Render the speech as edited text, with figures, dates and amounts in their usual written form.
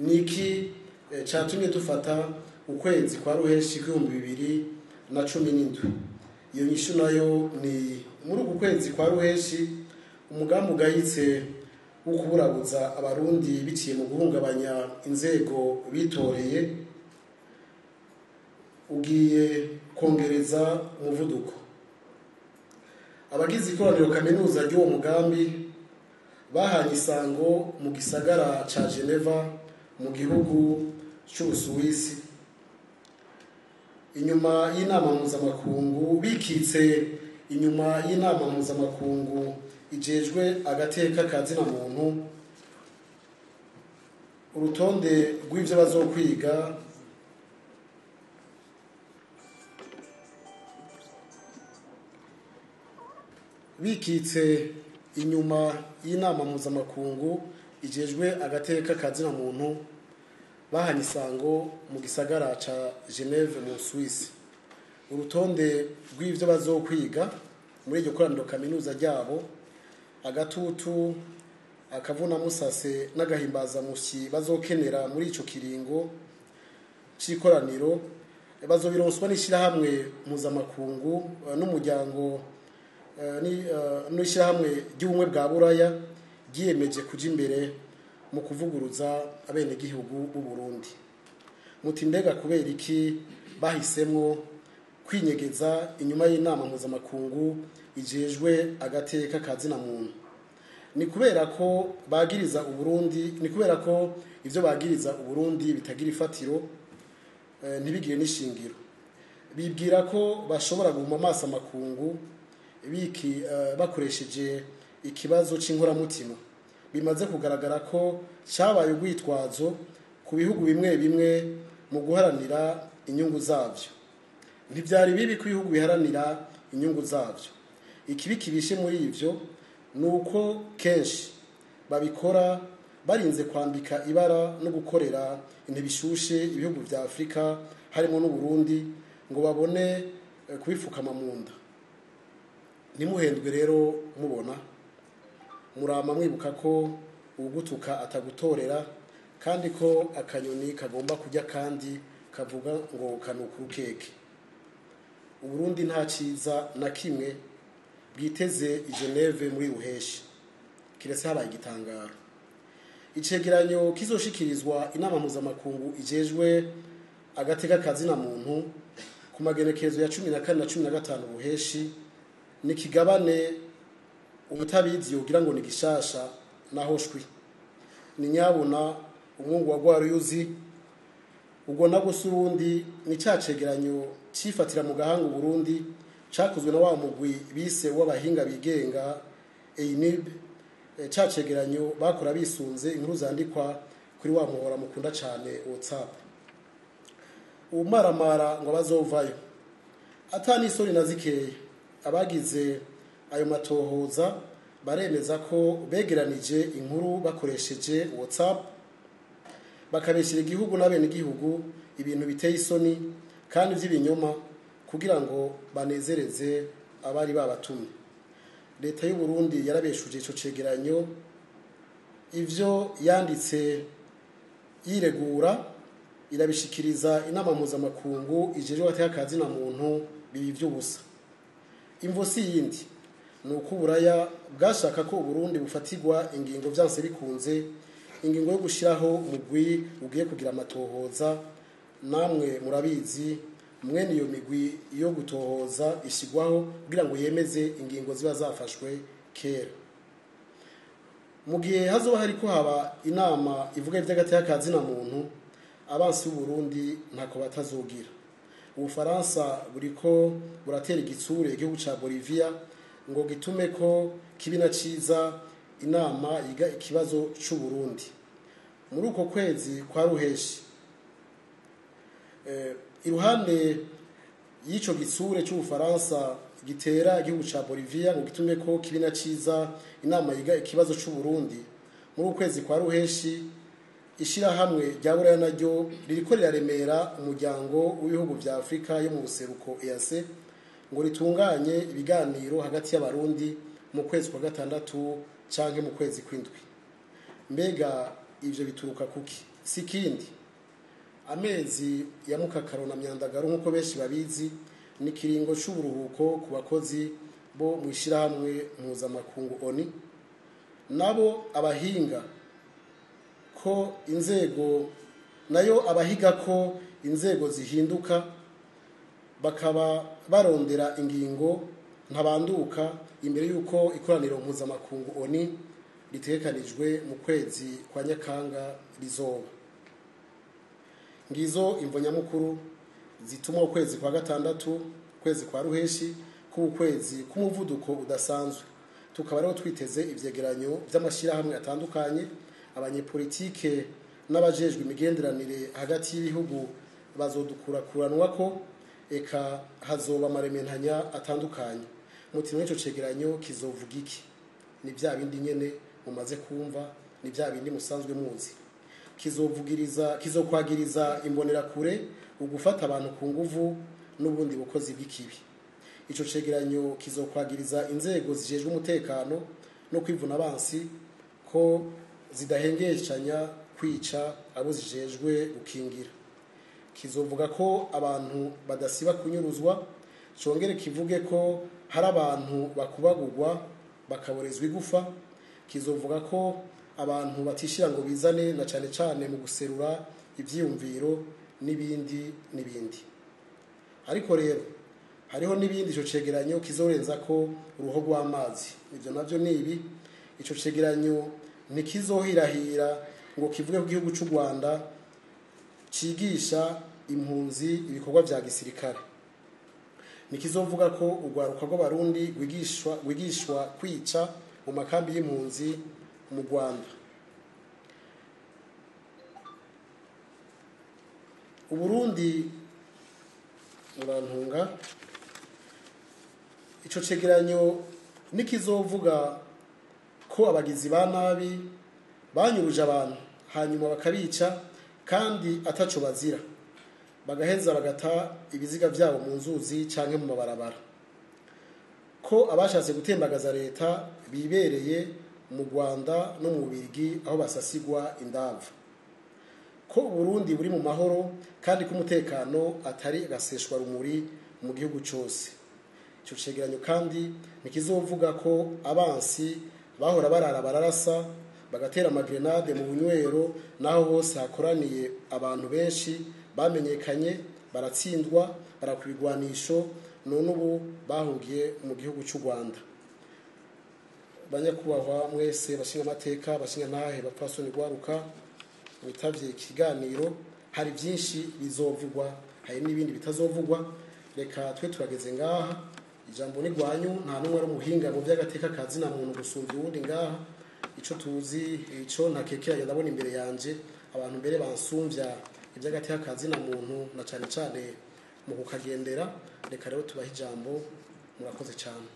Niki catumye dufata ukwezi kwa Ruheshi 2017? Iyo nyishu nayo ni muri uku kwezi kwa Ruheshi umugambi ugayitse wo kuburabuza Abarundi biciye mu guhungabanya inzego bitoreye ugiye kongereza umuvuduko. Abagize ikoraniro kaminuza ry'uwo mugambi bahanye isango mu gisagara ca Geneva mu gihugu c'Ubusuwisi, inyuma y'inama mpuzamakungu bikitse inyuma y'inama mpuzamakungu ijejwe agateka ka zina muntu. Urutonde rw'ivyo bazokwiga bikitse inyuma y'inama mpuzamakungu ijejwe agateka ka zina muntu bahanye isango mu gisagara ca Geneve mu Suisse. Urutonde rw'ivyo bazokwiga muri iryo koraniro kaminuza ryabo, agatutu, akavuna musase n'agahimbazamusyi bazokenera muri ico kiringo c'ikoraniro bazobironswa n'ishirahamwe mpuzamakungu n'umuryango n'ishirahamwe ry'ubumwe bwa Buraya ryiyemeje kuja imbere mu kuvuguruza abenegihugu b'u Burundi. Muti mbega kubera iki bahisemwo kwinyegeza inyuma y'inama mpuzamakungu ijejwe agateka ka zina muntu? Ni kubera ko bagiriza Uburundi, ni kubera ko ivyo bagiriza Uburundi bitagira ifatiro, ntibigire n'ishingiro. Bibwira ko bashobora guhuma amaso amakungu biki bakoresheje ikibazo c'inkoramutima bimaze kugaragara ko cyabaye urwitwazo ku bihugu bimwe bimwe mu guharanira inyungu zavyo. Ntivyari bibi ko ibihugu biharanira inyungu zavyo. Ikibi kibishe muri ivyo ni uko kenshi babikora barinze kwambika ibara no gukorera intebishushe ibihugu vya Afrika harimo n'u Burundi ngo babone kubifukama mu nda. Ntimuhendwe rero mubona, murama mwibuka ko ugutuka atagutorera, kandi ko akanyoni kagomba kurya kandi kavuga ngo kanuka urukeke. Uburundi nta ciza na kimwe bwiteze i Geneve muri Ruheshi, kiretse habaye igitangaro. Icegeranyo kizoshikirizwa inama mpuzamakungu ijejwe agateka ka zina muntu ku magenekerezo ya 14 na 15 Ruheshi ni kigabane ubutabizi yogira ngo ni gishasha naho shwi. Ni nyabona umwungu wa Rwaruyuzi ubwo nabwo Burundi ni cacegeranyo cifatira mu gahanga Burundi cakozwe na wa mugwi bise w'abahinga bigenga EINIB, cacegeranyo bakora bisunze inkuru zandikwa kuri wa muhora mukunda cane WhatsApp. Umaramara ngo bazovayo atani isoni na zikeye. Abagize ayo matohoza baremeza ko begeranije inkuru bakoresheje WhatsApp, bakabeshyira igihugu n'abenegihugu ibintu biteye isoni kandi vy'ibinyoma kugira ngo banezereze abari babatumye. Leta y'u Burundi yarabeshuje ico cegeranyo, ivyo yanditse yiregura irabishikiriza inama mpuzamakungu ijejwe agateka ka zina muntu bibi vy'ubusa. Imvo si yindi ni uko Uburaya bwashaka ko Uburundi bufatirwa ingingo vyanse bikunze, ingingo yo gushiraho umugwi ugiye kugira amatohoza. Namwe murabizi mwene iyo migwi yo gutohoza ishigwaho kugira ngo yemeze ingingo ziba zafashwe kera. Mu gihe hazoba hariko haba inama ivuga ivy'agateka ka zina muntu, abansi b'u Burundi ntako batazogira. Ubufaransa buriko buratera igitsure igihugu ca Bolivia ngo gitume ko kibi na ciza inama yiga ikibazo c'u Burundi. Muri uko kwezi kwa Ruheshi, iruhande y'ico gitsure c'Ubufaransa gitera igihugu ca Bolivia ngo gitume ko kibi na ciza inama yiga ikibazo c'u Burundi, muri uko kwezi kwa Ruheshi ishirahamwe rya Buraya naryo ririko riraremera umuryango w'ibihugu vya Afrika yo mu buseruko EAC ngo ritunganye ibiganiro hagati y'Abarundi mu kwezi kwa gatandatu canke mu kwezi kw'indwi. Mbega ivyo bituruka kuki? Si kindi, amezi ya mukakaro na myandagaro, nk'uko benshi babizi, ni kiringo c'uburuhuko ku bakozi bo mu ishirahamwe mpuzamakungu ONU. Nabo abahinga ko inzego nayo abahiga ko inzego zihinduka, bakaba barondera ingingo ntabanduka imbere y'uko ikoraniro mpuzamakungu ONU ritegekanijwe mu kwezi kwa Nyakanga rizoba. Ngizo imvo nyamukuru zituma ukwezi kwa gatandatu, ukwezi kwa ruheshi, kuba ukwezi k'umuvuduko udasanzwe. Tukaba rero twiteze ivyegeranyo vy'amashirahamwe atandukanye, abanyepolitike n'abajejwe imigenderanire hagati y'ibihugu bazodukurakuranwako, eka hazoba amarementanya atandukanye. Muti muri ico cegeranyo kizovuga iki? Ni vya bindi nyene mumaze kumva, ni vya bindi musanzwe muzi. Kizovugiriza, kizokwagiriza imbonerakure ugufata abantu ku nguvu n'ubundi bukozi bw'ikibi. Ico cegeranyo kizokwagiriza inzego zijejwe umutekano no kwivuna abansi ko zidahengeshanya kwica abo zijejwe gukingira. Kizovuga ko abantu badasiba kunyuruzwa, congere kivuge ko hari abantu bakubagurwa bakaborezwa igufa. Kizovuga ko abantu batishira ngo bizane, na cane cane mu guserura ivyiyumviro n'ibindi n'ibindi. Ariko rero hariho n'ibindi ico cegeranyo kizorenza ko uruho rw'amazi. Ivyo navyo ni ibi: ico cegeranyo ntikizohirahira ngo kivuge ku gihugu c'u Rwanda cigisha impunzi ibikorwa vya gisirikare. Ntikizovuga ko urwaruka rw'Abarundi rwigishwa kwica mu makambi y'impunzi mu Rwanda. Uburundi, murantunga, ico cegeranyo nikizovuga ko abagizi ba nabi banyuruje abantu hanyuma bakabica kandi ataco bazira, bagaheza bagata ibiziga vyabo mu nzuzi canke mu mabarabara, ko abashatse gutembagaza leta bibereye mu Rwanda no mu Bubirigi aho basasigwa indavu, ko Uburundi buri mu mahoro kandi ko umutekano atari agaseshwa rumuri mu gihugu cose. Ico cegeranyo kandi ntikizovuga ko abansi bahora barara bararasa bagatera amagrenade mu bunywero naho hose hakoraniye abantu benshi bamenyekanye, baratsindwa, barakwigwanisho, none ubu bahungiye mu gihugu c'u Rwanda. Banyakubahwa mwese bashinga amateka, bashinga ntahe, bapfasoni rwaruka mwitavye ikiganiro, hari byinshi bizovugwa, hari n'ibindi bitazovugwa. Reka twe turageze ngaha, ijambo ni rwanyu, nta n'umwe ari umuhinga mu by'agateka kazi na muntu gusumvya uwundi ngaha. Ico tuzi, ico ntakekeranya, ndabona imbere yanje abantu mbere bansumvya iby'agateka kazi na muntu, na cane cane mu kukagendera. Reka rero tubahe ijambo, murakoze cyane.